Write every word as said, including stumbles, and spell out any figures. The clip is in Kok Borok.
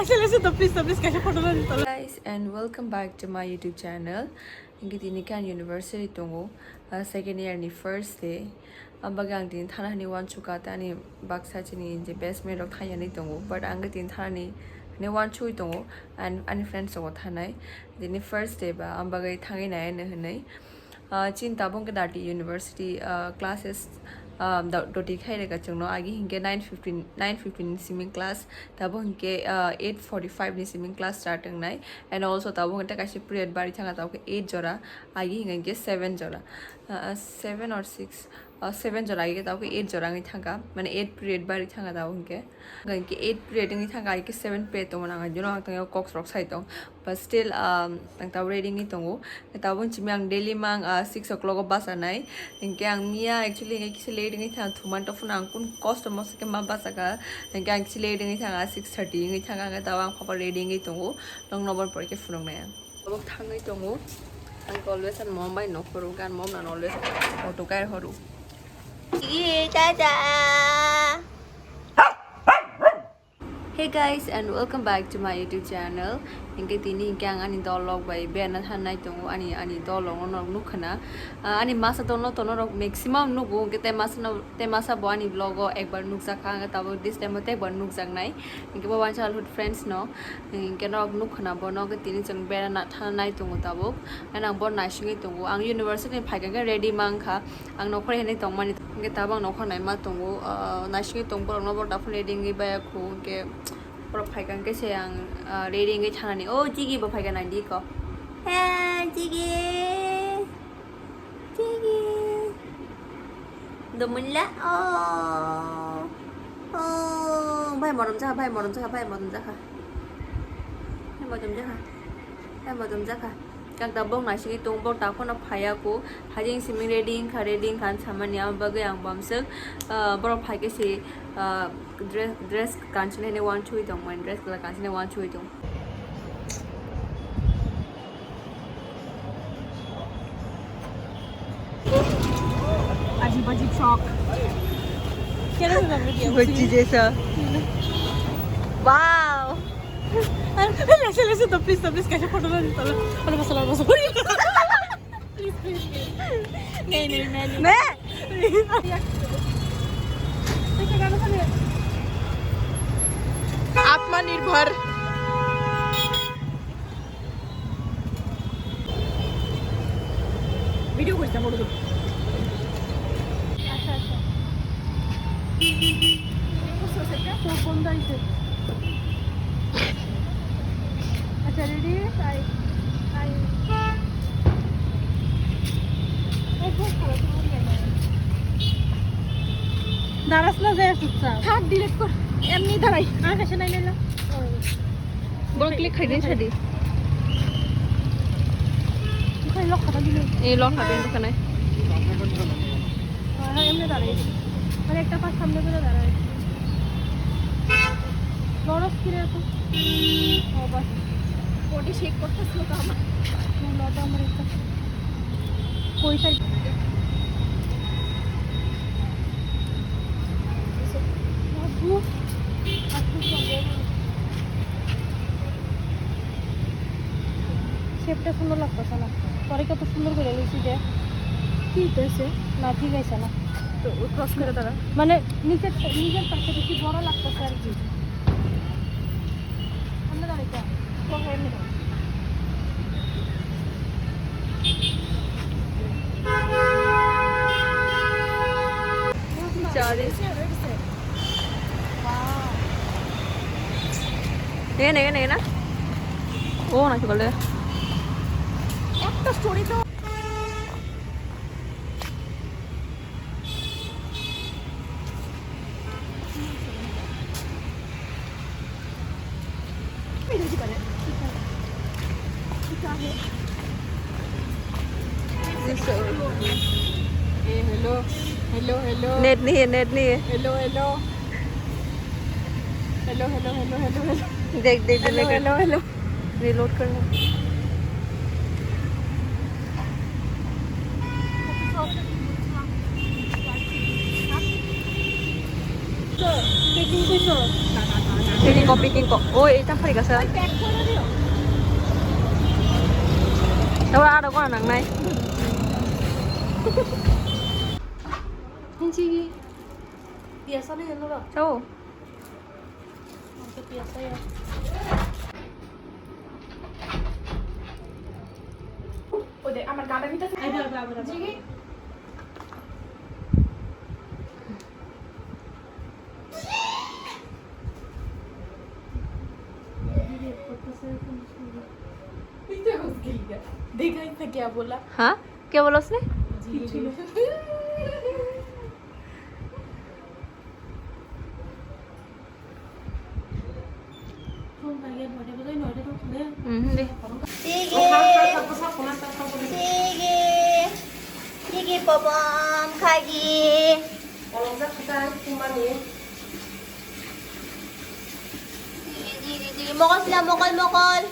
Chale, se to, please, to, please, kaisa photo rw di, tole. Guys, and welcome back to my YouTube channel. Hinkhe tini khe ang university tongo, ah, second year ni first day. Ang bagwi ang tini thana hwnwi uansukha, tei ani baksa chini je best mate rok thangya hwnwi tongo, but ang khe tini thana hwnwi uansugwi tongo, and ani friends rok bo thanai. Tini first day ba, ang bagwi thangwi nai hwnwi. Ah, chini tabuk hwnkhe dati university, ah, classes, ah, do-, doti khai rwkha chwngno, agi hinkhe nine fifteen, nine fifteen ni simi class, tabuk hinkhe, ah, eight forty-five ni simi class start wngnai, and also tabuk hwnkhe kaisa period bari thangkha, tabuk khe eight jora, agi hinkhe seven jora, ah, seven or six, ah, seven jora, agi tabuk khe eight jora wngwi thangkha, mane eight period bari thangkha tabuk hinkhe. Hwnkhe eight period wngwi thangkha, hai khe seven period tongmani ang jono ang tongmani kok rok sai tong. But still, um, ang tabuk ready wngwi tongo. Tabuk chini ang daily mang, uh, six o'clock o basa nai. Hinkhe ang miya actually hinkhe kisa late wngwi thang thumani tongphano ang kun kosto moso khe ma basa kha. Hinkhe ang kisa late wngwi thang, uh, six thirty wngwi thang, ang khe tabuk ang papa ready wngwi tongo. Nokno boni pore khe phunuknai ang. Tabuk thangwi tongo. Ang always ang mom bai nokhoro, gan mom na always auto kai horo. Hey guys, and welcome back to my YouTube channel. Hinkhe tini hinkhe ang ani dol rok bai berna thangnai tongo, ani, ani dol rok no nukha na. Ah, ani masa dol no tono rok maximum nugo, hinkhe tei masa no, tei masa bo ani vlog o ekbar nukjak kha, hinkhe tabuk this time o tei ekbar nukjak nai. Hinkhe bo one childhood friends no. Hinkhe norok nukha na bono, khe tini chwng berana thangnai tongo tabuk. Ang bo naisingwi tongo. Ang university ni phaikha khe ready mankha. Ang nokhor hinwi tongmani. Hinkhe tabuk ang nokhor naima tongo. Ah, naisingwi tong borokno bo daphuru ready wngwi baya khu. Hinkhe borok phaikha hinkhe se ang, ah, ready wngwi thanani. O Jigi bo phaikha naidi ko. He Jigi. Tigi. Domunla. Oh. Oh. Bai morom jakha, bai morom jakha, bai morom jakha. Bai morom jakha. Bai morom jakha. Kak da bok naisingwi tong, bok da phano phaiya ku. Hajing simi ready wngkha, ready wngkha ang samani, amo bagwi ang bamswk, ah, borok phaikhe se, ah, dress, dress kanchini hwnwi uansugwi tongmani, dress kwlai kanchini uansugwi tong. Ajib ajib shok. Kya naam hai video? Gucci jaisa. Wow. Aise, aise to, please, to, please, kaisa photo na dito. Ano masala, masala. Please, please, please. Nahi, nahi, main nahi. Main? Atmanirbhar. Video করতে বড়। আচ্ছা, আচ্ছা। চোখ বন্ধ হইছে। আচ্ছা, ready? I, I. এই খুব ভালো, খুব ভালো। দাঁড়াস না, যাই চুপচাপ। থাক, delete কর। এমনি দাঁড়াই। আর কাছে নাই, নাই, না। Bol click khai din sadi. Bukhai lok khata dile. Eh, lok khata dile bukhai nai. Ah, emne darai. Mane ekta pas samne gora darai. Loro skire to. Oh, bas. Body shake korte silo to amar. Lok amar ekta. Poisa. Shape টা সুন্দর লাগতেছে না। তোরে কত সুন্দর করে নিছি যে। কি হইতেছে? না, ঠিক আছে না। তো ও cross করে দাঁড়া। মানে নিচের, নিচের পাশে বেশি বড় লাগতেছে আর কি। সামনে দাঁড়াইতে। এনে, এনে, এনে। ও নাকি বলে? একটা story তো। ए, hello। Hello, hello, hello। Net नहीं है, net नहीं है। Hello, hello। Hello, hello, hello, hello, hello। देख, देख, hello, hello, hello। Reload करना। Packing করছো? Picking ko, picking ko. Oi, eta phari kasa. Tawa ada ko nang nai. Hinchi. Biasa ni anu ba. Tahu. Biasa ya. Ode amar gada kita. Ayo, ayo, ayo, ayo. Jigi. देखा इसने क्या बोला? हाँ, क्या बोला उसने? हम्म, दे। Sige. Sige. Sige, pobom, khagi. Sige, sige, sige. Mokol sila, mokol, mokol.